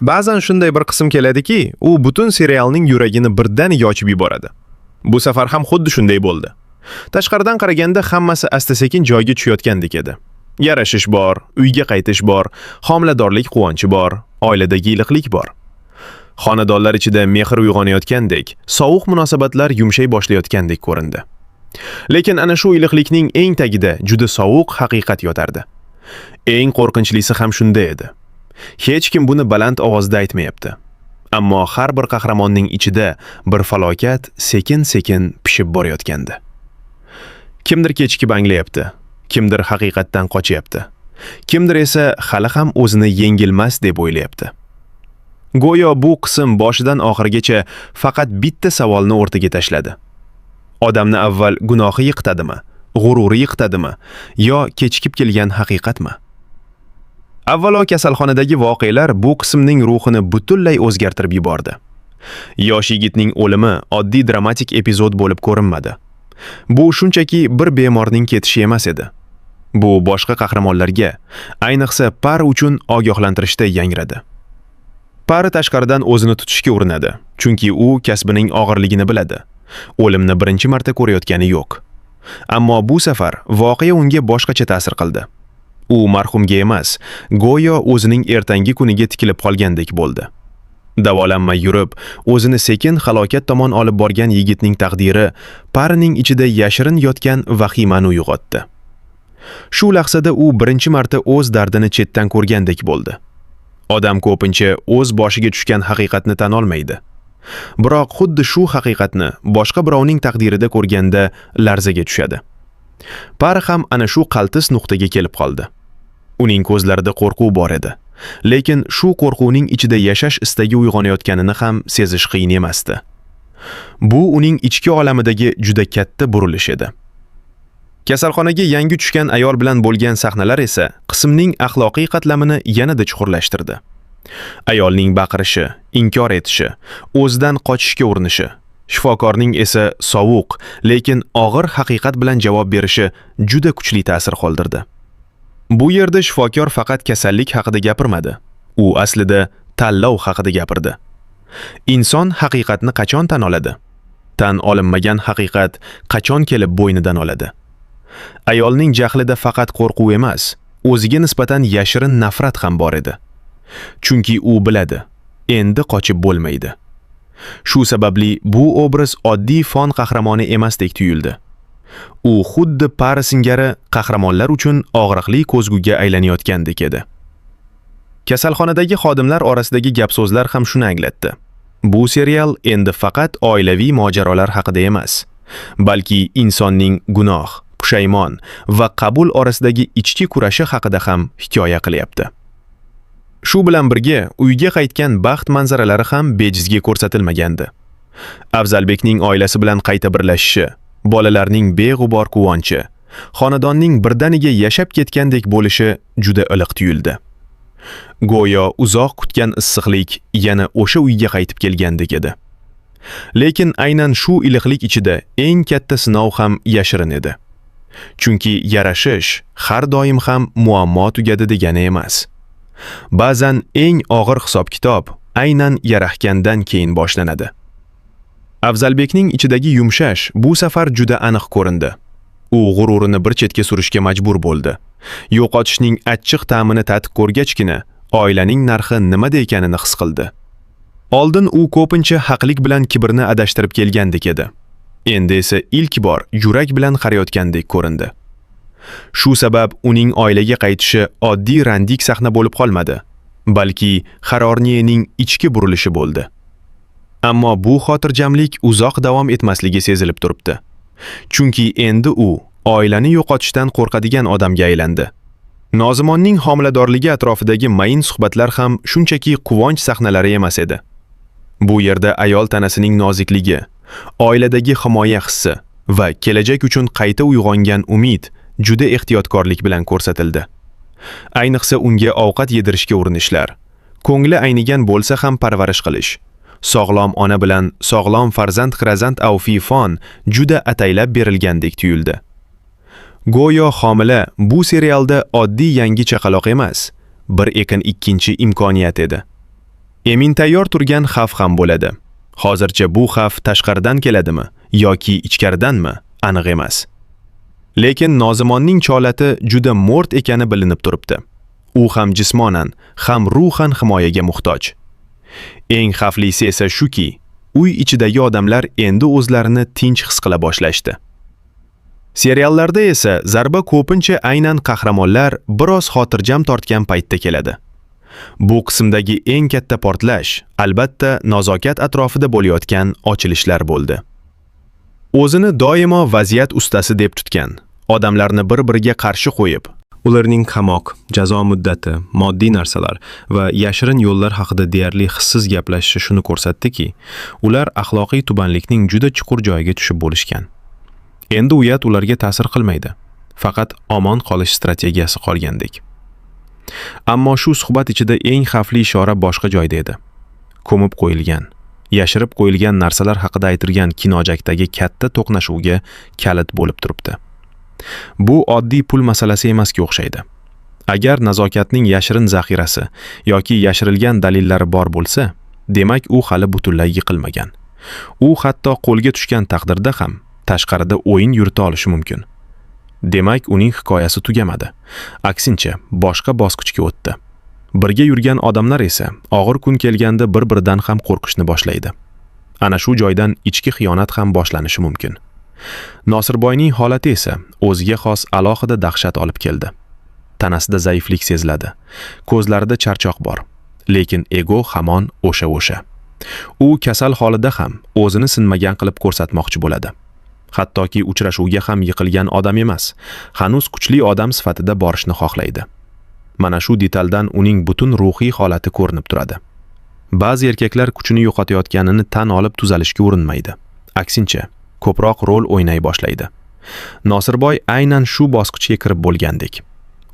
Ba'zan shunday bir qism keladiki, u butun serialning yuragini birdaniga ochib yuboradi. Bu safar ham xuddi shunday bo'ldi. Tashqaridan qaraganda hammasi asta-sekin joyiga tushayotgandek edi. Yarashish bor, uyga qaytish bor, homiladorlik quvonchi bor, oiladagi iliqlik bor. Xonadonlar ichida mehr uyg'onayotgandek, sovuq munosabatlar yumshay boshlayotgandek ko'rindi. Lekin ana shu iliqlikning eng tagida juda sovuq haqiqat yotardi. Eng qo'rqinchlisi ham shunda edi. Hech kim buni baland ovozda aytmayapti. Ammo har bir qahramonning ichida bir falokat sekin-sekin pishib borayotgandi. Kimdir kechikib anglayapti, kimdir haqiqatdan qochyapti. Kimdir esa hali ham o'zini yengilmas deb o'ylayapti. Go'yo bu qism boshidan oxirigacha faqat bitta savolni o'rtaga tashladi. Odamni avval gunohi yiqitadimi, g'ururi yiqitadimi yo kechikib kelgan haqiqatmi? Avvalo kasalxonadagi voqealar bu qismning ruhini butunlay o'zgartirib yubordi. Yosh yigitning o'limi oddiy dramatik epizod bo'lib ko'rinmadi. Bu shunchaki bir bemorning ketishi emas edi. Bu boshqa qahramonlarga, ayniqsa Pari uchun ogohlantirishda yangradi. Pari tashqaridan o'zini tutishga urinadi, chunki u kasbining og'irligini biladi. O'limni birinchi marta ko'rayotgani yo'q. Ammo bu safar voqea unga boshqacha ta'sir qildi. U marhumga emas, go'yo o'zining ertangi kuniga tikilib qolgandek bo'ldi. Davolanmay yurib, o'zini sekin halokat tomon olib borgan yigitning taqdiri Parining ichida yashirin yotgan vahimani uyg'otdi. Shu lahzada u birinchi marta o'z dardini chetdan ko'rgandek bo'ldi. Odam ko'pincha o'z boshiga tushgan haqiqatni tan olmaydi. Biroq xuddi shu haqiqatni boshqa birovning taqdirida ko'rganda larzaga tushadi. Pari ham ana shu qaltis nuqtaga kelib qoldi. Uning ko'zlarida qo'rquv bor edi. Lekin shu qo'rquvning ichida yashash istagi uyg'onayotganini ham sezish qiyin emasdi. Bu uning ichki olamidagi juda katta burilish edi. Kasalxonaga yangi tushgan ayol bilan bo'lgan sahnalar esa qismning axloqiy qatlamini yanada chuqurlashtirdi. Ayolning baqirishi, inkor etishi, o'zidan qochishga urinishi, shifokorning esa sovuq, lekin og'ir haqiqat bilan javob berishi juda kuchli ta'sir qoldirdi. Bu yerda shifokor faqat kasallik haqida gapirmadi. U aslida tanlov haqida gapirdi. Inson haqiqatni qachon tan oladi? Tan olinmagan haqiqat qachon kelib bo'ynidan oladi? Ayolning jahlida faqat qo'rquv emas, o'ziga nisbatan yashirin nafrat ham bor edi. Chunki u biladi, endi qochib bo'lmaydi. Shu sababli bu obraz oddiy fon qahramoni emasdek tuyuldi. U xuddi Pari singari qahramonlar uchun og'riqli ko'zguga aylanayotgandek edi. Kasalxonadagi xodimlar orasidagi gap-so'zlar ham shuni anglatdi. Bu serial endi faqat oilaviy mojarolar haqida emas, balki insonning gunoh, pushaymon va qabul orasidagi ichki kurashi haqida ham hikoya qilyapti. Shu bilan birga uyga qaytgan baxt manzaralari ham bejizga ko'rsatilmagandi. Afzalbekning oilasi bilan qayta birlashishi, bolalarning beg'ubor quvonchi, xonadonning birdaniga yashab ketgandek bo'lishi juda iliq tuyuldi. Go'yo uzoq kutgan issiqlik yana o'sha uyga qaytib kelgandek edi. Lekin aynan shu iliqlik ichida eng katta sinov ham yashirin edi. Chunki yarashish har doim ham muammo tugadi degani emas. Ba'zan eng og'ir hisob-kitob aynan yarashgandan keyin boshlanadi. Afzalbekning ichidagi yumshash bu safar juda aniq ko'rindi. U g'ururini bir chetga surishga majbur bo'ldi. Yo'qotishning achchiq ta'mini tatib ko'rgachgina oilaning narxi nimada ekanini his qildi. Oldin u ko'pincha haqlik bilan kibrni adashtirib kelgandek edi. Endi esa ilk bor yurak bilan qarayotgandek ko'rindi. Shu sabab uning oilaga qaytishi oddiy romantik sahna bo'lib qolmadi, balki Harorniyening ichki burilishi bo'ldi. Ammo bu xotirjamlik uzoq davom etmasligi sezilib turibdi. Chunki endi u oilani yo'qotishdan qo'rqadigan odamga aylandi. Nozimonning homiladorligi atrofidagi mayin suhbatlar ham shunchaki quvonch sahnalari emas edi. Bu yerda ayol tanasining nozikligi, oiladagi himoya hissi va kelajak uchun qayta uyg'ongan umid juda ehtiyotkorlik bilan ko'rsatildi. Ayniqsa unga ovqat yedirishga urinishlar, ko'ngli aynigan bo'lsa ham parvarish qilish, sog'lom ona bilan sog'lom farzand grazand avfifon juda ataylab berilgandek tuyuldi. Go'yo homila bu serialda oddiy yangi chaqaloq emas, bir ekin ikkinchi imkoniyat edi. Emin tayyor turgan xavf ham bo'ladi. Hozircha bu xavf tashqaridan keladimi yoki ichkaridanmi, aniq emas. Lekin Nozimonning cholati juda mo'rt ekani bilinib turibdi. U ham jismonan, ham ruhan himoyaga muhtoj. Eng xavflisi esa shuki, uy ichidagi odamlar endi o'zlarini tinch his qila boshlashdi. Seriallarda esa zarba ko'pincha aynan qahramonlar biroz xotirjam tortgan paytda keladi. Bu qismdagi eng katta portlash, albatta, Nazokat atrofida bo'layotgan ochilishlar bo'ldi. O'zini doimo vaziyat ustasi deb tutgan, odamlarni bir-biriga qarshi qo'yib, Ularning qamoq, jazo muddati, moddiy narsalar va yashirin yo'llar haqida deyarli hissiz gaplashishi shuni ko'rsatdiki, ular axloqiy tubanlikning juda chuqur joyiga tushib bo'lishgan. Endi uyat ularga ta'sir qilmaydi. Faqat omon qolish strategiyasi qolgandek. Ammo shu suhbat ichida eng xavfli ishora boshqa joyda edi. Ko'mib qo'yilgan, yashirib qo'yilgan narsalar haqida aytilgan kinojakdagi katta to'qnashuvga kalit bo'lib turibdi. Bu oddiy pul masalasi emasga o'xshaydi. Agar Nazokatning yashirin zaxirasi yoki yashirilgan dalillari bor bo'lsa, demak, u hali butunlay yiqilmagan. U hatto qo'lga tushgan taqdirda ham tashqarida o'yin yurita olishi mumkin. Demak, uning hikoyasi tugamadi. Aksincha, boshqa bosqichga o'tdi. Birga yurgan odamlar esa og'ir kun kelganda bir-biridan ham qo'rqishni boshlaydi. Ana shu joydan ichki xiyonat ham boshlanishi mumkin. Nosirboyning holati esa o'ziga xos alohida dahshat olib keldi. Tanasida zaiflik seziladi. Ko'zlarida charchoq bor. Lekin ego hamon o'sha-o'sha. U kasal holida ham o'zini sinmagan qilib ko'rsatmoqchi bo'ladi. Hattoki uchrashuvga ham yiqilgan odam emas, hanuz kuchli odam sifatida borishni xohlaydi. Mana shu detaldan uning butun ruhiy holati ko'rinib turadi. Ba'zi erkaklar kuchini yo'qotayotganini tan olib tuzalishga urinmaydi. Aksincha, ko'proq rol o'ynay boshlaydi. Nosirboy aynan shu bosqichga kirib bo'lgandek.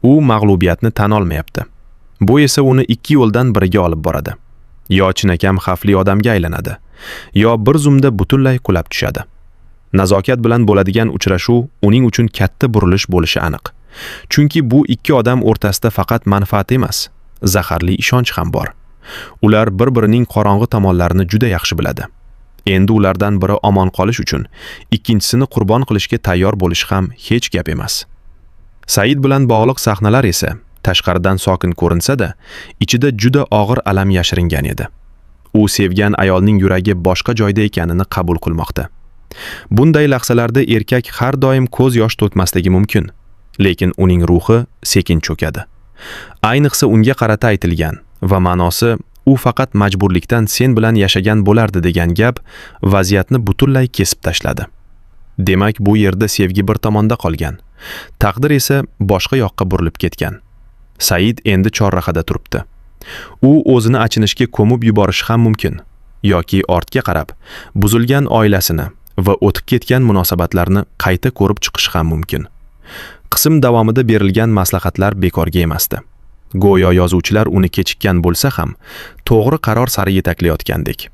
U mag'lubiyatni tan olmayapti. Bu esa uni ikki yo'ldan biriga olib boradi. Yo chinakam xavfli odamga aylanadi, yo bir zumda butunlay qulab tushadi. Nazokat bilan bo'ladigan uchrashuv uning uchun katta burilish bo'lishi aniq. Chunki bu ikki odam o'rtasida faqat manfaat emas, zaharli ishonch ham bor. Ular bir-birining qorong'i tomonlarini juda yaxshi biladi. Endi ulardan biri omon qolish uchun ikkinchisini qurbon qilishga tayyor bo'lishi ham hech gap emas. Said bilan bog'liq sahnalar esa tashqaridan sokin ko'rinsa-da, ichida juda og'ir alam yashiringan edi. U sevgan ayolning yuragi boshqa joyda ekanini qabul qilmoqda. Bunday lahzalarda erkak har doim ko'z yosh to'kmasligi mumkin, lekin uning ruhi sekin cho'kadi. Ayniqsa unga qarata aytilgan va ma'nosi "u faqat majburlikdan sen bilan yashagan bo'lardi" degan gap vaziyatni butunlay kesib tashladi. Demak, bu yerda sevgi bir tomonda qolgan. Taqdir esa boshqa yoqqa burilib ketgan. Said endi chorrahada turibdi. U o'zini achinishga ko'mib yuborishi ham mumkin yoki ortga qarab buzilgan oilasini va o'tib ketgan munosabatlarni qayta ko'rib chiqishi ham mumkin. Qism davomida berilgan maslahatlar bekorga emasdi. Go'yo yozuvchilar uni kechikkan bo'lsa ham, to'g'ri qaror sari yetaklayotgandek.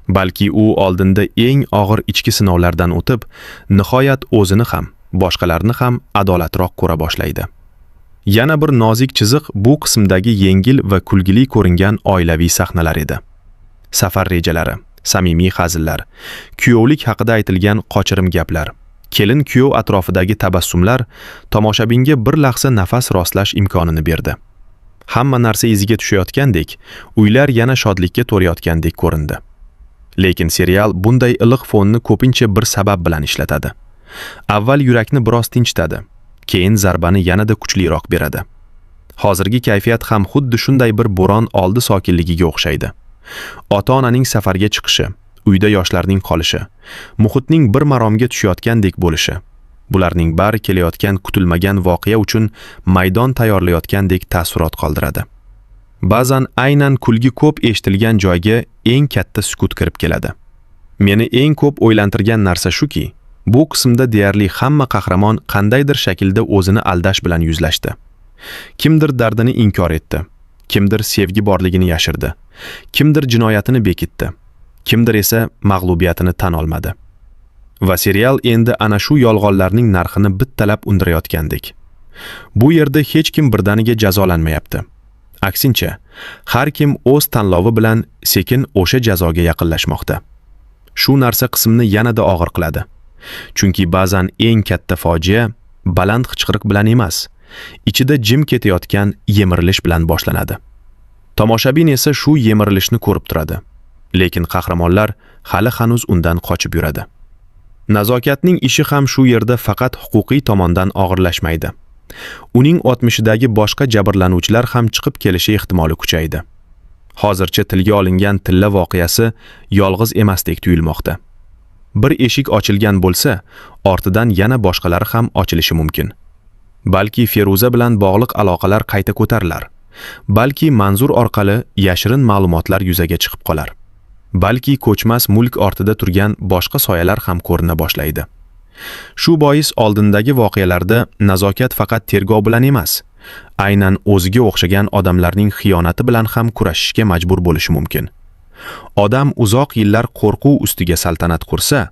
Balki u oldinda eng og'ir ichki sinovlardan o'tib, nihoyat o'zini ham, boshqalarni ham adolatliroq ko'ra boshlaydi. Yana bir nozik chiziq bu qismdagi yengil va kulgili ko'ringan oilaviy sahnalar edi. Safar rejalari, samimiy hazillar, kuyovlik haqida aytilgan qochirim gaplar, kelin kuyov atrofidagi tabassumlar tomoshabinga bir lahza nafas rostlash imkonini berdi. Hamma narsa iziga tushayotgandek, uylar yana shodlikka to'layotgandek ko'rindi. Lekin serial bunday iliq fonni ko'pincha bir sabab bilan ishlatadi. Avval yurakni biroz tinchitadi, keyin zarbani yanada kuchliroq beradi. Hozirgi kayfiyat ham xuddi shunday bir bo'ron oldi sokinligiga o'xshaydi. Ota-onaning safarga chiqishi, uyda yoshlarning qolishi, muhitning bir maromga tushayotgandek bo'lishi, bularning bari kelayotgan kutilmagan voqea uchun maydon tayyorlayotgandek taassurot qoldiradi. Ba'zan aynan kulgi ko'p eshitilgan joyga eng katta sukut kirib keladi. Meni eng ko'p o'ylantirgan narsa shuki, bu qismda deyarli hamma qahramon qandaydir shaklda o'zini aldash bilan yuzlashdi. Kimdir dardini inkor etdi, kimdir sevgi borligini yashirdi, kimdir jinoyatini bekitdi, kimdir esa mag'lubiyatini tan olmadi. Va serial endi ana shu yolg'onlarning narxini bittalab undirayotgandek. Bu yerda hech kim birdaniga jazolanmayapti. Aksincha, har kim o'z tanlovi bilan sekin o'sha jazoga yaqinlashmoqda. Shu narsa qismni yanada og'ir qiladi. Chunki ba'zan eng katta fojia baland qichqiriq bilan emas, ichida jim ketayotgan yemirilish bilan boshlanadi. Tomoshabin esa shu yemirilishni ko'rib turadi. Lekin qahramonlar hali hanuz undan qochib yuradi. Nazokatning ishi ham shu yerda faqat huquqiy tomondan og'irlashmaydi. Uning o'tmishidagi boshqa jabrlanuvchilar ham chiqib kelishi ehtimoli kuchaydi. Hozircha tilga olingan tilla voqeasi yolg'iz emasdek tuyulmoqda. Bir eshik ochilgan bo'lsa, ortidan yana boshqalari ham ochilishi mumkin. Balki Feruza bilan bog'liq aloqalar qayta ko'tarilar. Balki Manzur orqali yashirin ma'lumotlar yuzaga chiqib qolar. Balki ko'chmas mulk ortida turgan boshqa soyalar ham ko'rina boshlaydi. Shu bois oldindagi voqealarda Nazokat faqat tergov bilan emas, aynan o'ziga o'xshagan odamlarning xiyonati bilan ham kurashishga majbur bo'lishi mumkin. Odam uzoq yillar qo'rquv ustiga saltanat qursa,